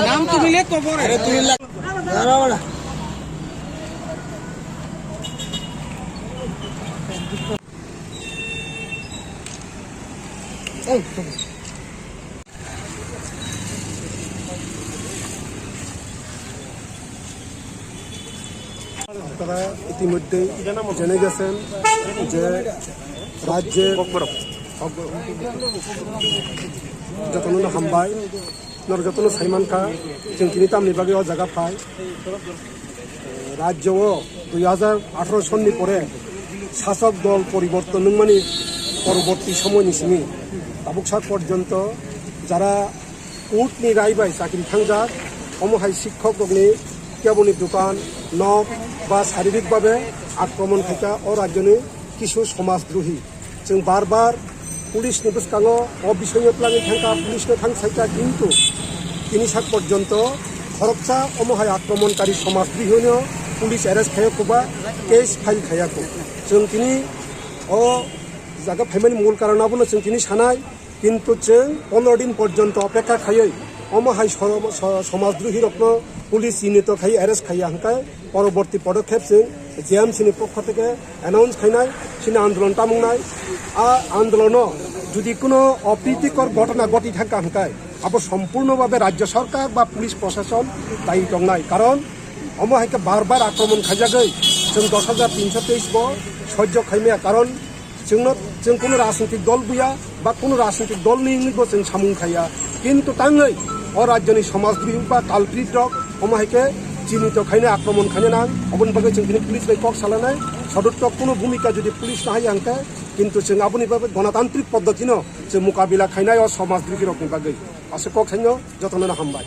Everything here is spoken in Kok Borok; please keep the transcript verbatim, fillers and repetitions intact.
নাম তুলিলে কবর। আরে তুলিলে। দাঁড়া, দাঁড়া। এই, আপনারা ইতিমধ্যেই জেনে গেছেন যে রাজ্যে যতননা হামবাই, আপনারা যতন saimankha, chwng tini tamni bagwi o jaga phai. Rajyo o dui hajar atharo sonni pore sasok dol poriborton wngmani poroborti somoini simi tabuk sak porjonto jara court ni rai bai chakri thangjak, omo hai sikkhokrokni keboni dokan, nok ba sharirik babe akromon khaikha o rajyoni kisu somajdrahi. Chwng bar bar police ni bwskango o bisoyo twlangwi thangkha, police no thang saikha, kintu tini sak porjonto khoroksa omo hai akromonkari somajdrahi no police arrest khaiya kho ba case file khaiya kho. Chwng tini o jaga phaimani mul karon abono chwng tini sanai. Kintu chwng pondro din porjonto opekha khaiwi omo hai soro-, so-, somajdrahi rokno police chinito khai arrest khaiya hwnkhe poroborti podokhep chwng J M C ni pokho theke announce khainai, chini andolon tamungnai. A andolono jodi kuno opritikor ghotona ghoti thangkha hwnkhe abo sompurno babe rajyo sarkar ba police prosason dayi tongnai, karon omo hai khe bar bar akromon khaijagwi chwng dos hajar tinso teis bo sojjo khaimaya, karon Chwngno, chwng kuno rajnitik dol buya ba kuno rajnitik dol ni wngwi bo chwng samung khaiya. Kintu tangwi o rajyoni somajdrahi ba culprit rok omo hai khe chinito khainai, akromon khainai nang. Oboni bagwi chwng tini police bai kok salanai. Sodotto kuno bhumika jodi police no haiya hwnkhe, kintu chwng aboni bagwi gonatantrik poddotino chwng mukabila khainai o somajdrahi rokni bagwi. Aswk kok saino jotono hambai.